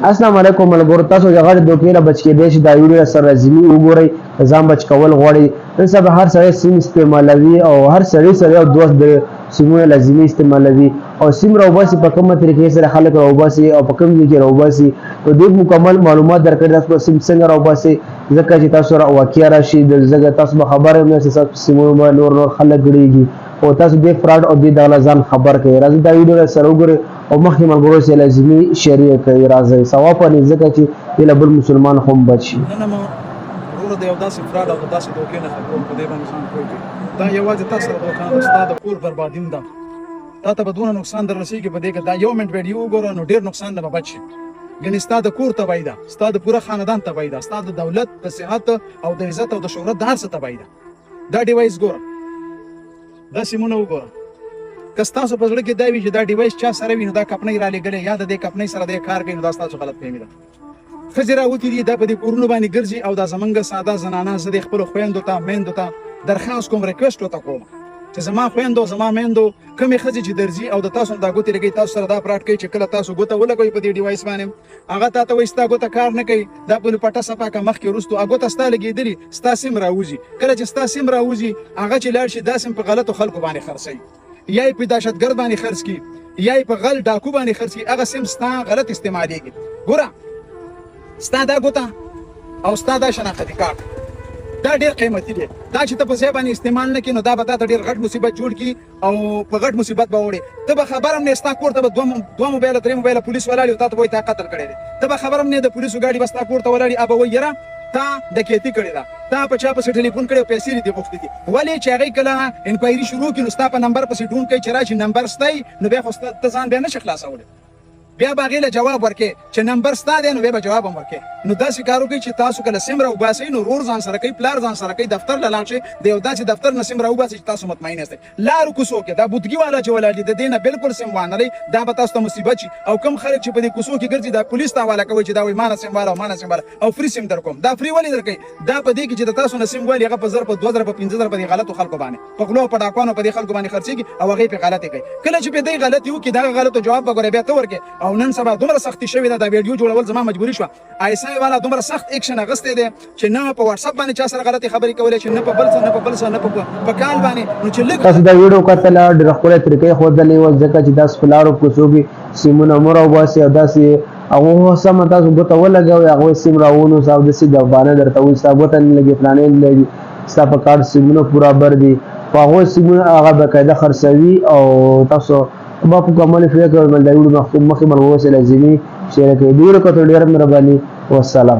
السلام علیکم ملګرو، تاسو د غټ دوکې نه بچ کېدای شي. دا ویډیو سره لازمي وګورئ. ځان بچ کول غواړئ، نن سبا هر سړی سیم استعمالوي او هر سړی سره یو دوست د سیمونه لازمي استعمالوي او سیم راوباسي. په کومه طریقې سره خلک راوباسي او په کوم ځای کې راوباسي، نو دې مکمل معلومات درکړي تاسو به سیم څنګه راوباسي، ځکه چې تاسو را واقعیا راشي، ځکه تاسو به خبر هم نه تاسو سیمونو باندې نور نور خلک ګړېږي او تاسو دې فراډ او دې دغه ځان خبر کړئ. راځئ دا ویډیو سره وګورئ او مخکې ملګرو سره لازمي شریک کړئ. راځئ، ثواب نه، ځکه چې دې له بل مسلمان هم بچ شي. نن مو وروره د یو داسې فراډ او د داسې دوکې نه خبرو، په دې باندې ځان پوه کړئ. دا یوازې تا سره دوکه نه ده، ستا د کور بربادي هم ده. تا ته به دونه نقصان در رسېږي په دې کې. دا یو منټ ویډیو وګوره نو ډېر نقصان نه به بچ شي. ګنې ستا د کور تباهي ده، ستا د پوره خاندان تباهي ده، ستا د دولت، د صحت او د عزت او د شهرت، د هر څه تباهي ده. دا device ګوره، دا سیمونه وګوره. که ستاسو په زړه کې دا وي چې دا device چا سره وي نو دا کمپنۍ را لېږلې یا د دې کمپنۍ سره د کار کوي، نو دا ستاسو غلط فهمي ده. ښځې راوتې دي، دا په دې کورونو باندې ګرځي او دا زمونږ ساده زنانه. زه د خپلو خویندو ته، میندو ته درخواست کوم، request ورته کوم چې زما خویندو، زما میندو، کومې ښځې چې درځي او د تاسو دا ګوتې لګوي، تاسو سره دا fraud کوي چې کله تاسو ګوته ولګوئ په دې device باندې، هغه تا ته وایي ستا ګوته کار نه کوي، دا په پټه صفا که مخکې وروستو هغه ګوته ستا لګېدلي، ستا سیم راوځي. کله چې ستا سیم راوځي، هغه چې لاړ شي دا سیم په غلطو خلکو باندې خرڅوي، یا یې په دهشتګرد باندې خرڅ کړي، یا یې په غل ډاکو باندې خرڅ کړي. هغه سیم ستا غلط استعمالېږي. ګوره، ستا دا ګوته او ستا دا شناختي کارت دا ډیر قیمتي دی. دا چې ته په ځای باندې استعمال نه کړې نو دا به تا ته ډیر غټ مصیبت جوړ کړي او په غټ مصیبت به وړي. ته به خبر هم نه، ستا کور ته به دوه موبایله، درې موبایله پولیس ولاړ او تا ته وایي تا قتل کړی دی. ته به خبر هم نه، د پولیسو ګاډي به ستا کور ته ولاړ، ابه وایي یاره تا ډکیتي کړې ده، تا په چا پسې ټلیفون کړی او پیسې دې غوښتي دي. ولې چې هغوی کله انکوایري شروع کړي نو ستا په نمبر پسې ډون کوي چې راشي نمبر ستا، نو بیا خو ته ځان بیا نه شې خلاصولی. بیا به هغې له جواب ورکې چې نمبر ستا دی، نو بیا به جواب هم ورکې. نو داسې کار وکړئ چې تاسو کله سیم راوباسئ نو ورور ځان سره کوي، پلار ځان سره کوي، دفتر له لاړ شئ، د یو داسې دفتر نه سیم راوباسئ چې تاسو مطمئن یاستئ. لارو کوڅو کې دا بودګي والا چې ولاړ دي، د دې نه بالکل سیم وانه، دا به تاسو ته مصیبت شي. او کوم خلک چې په دې کوڅو کې ګرځي، دا پولیس ته حواله کوي چې دا وایي ما نه سیم والا او ما نه سیم والا او free سیم در کوم. دا free ولې درکوي؟ دا په دې کې چې د تاسو نه سیم والي، هغه په 1000، په 2000، په 5000 په دې غلطو خلکو باندې، په غلو، په ډاکوانو، په دې خلکو باندې خرڅېږي او هغې پې غلطې کوي. کله چې په دې غلطي وکړي، دغه غلطو جواب به ګوره بیا ته ورکې. او نن سبا دومره سختي شوې ده، دا ویډیو جوړول زما مجبوري شوه. آی اس آی والا دومره سخت اکشن اخیستی دی چې نه په واتساپ باندې چا سره غلطې خبرې کولی شي، نه په بل څه، نه په بل څه، نه په call باندې. نو چې لږ تاسو دا ویډیو کتله، ډېره ښکلې طریقې ښودلې وه، ځکه چې داسې په لارو کوڅو کې سیمونه مه راوباسئ او داسې هغه خو سمه تاسو ګوته ولګوئ، هغوی سیم راونوسه او داسې د بانه درته وایي ستا ګوته نه لګي، فلانی نه لګي، ستا په کارت سیمونه پوره بر دي، خو هغوی سیمونه هغه باقاعده خرڅوي. او تاسو ما په مکمل فکر بل دا ویډیو مخکې ملګرو سره لازمي شیر کړئ. ډېره کتلو ډېره مهرباني. والسلام.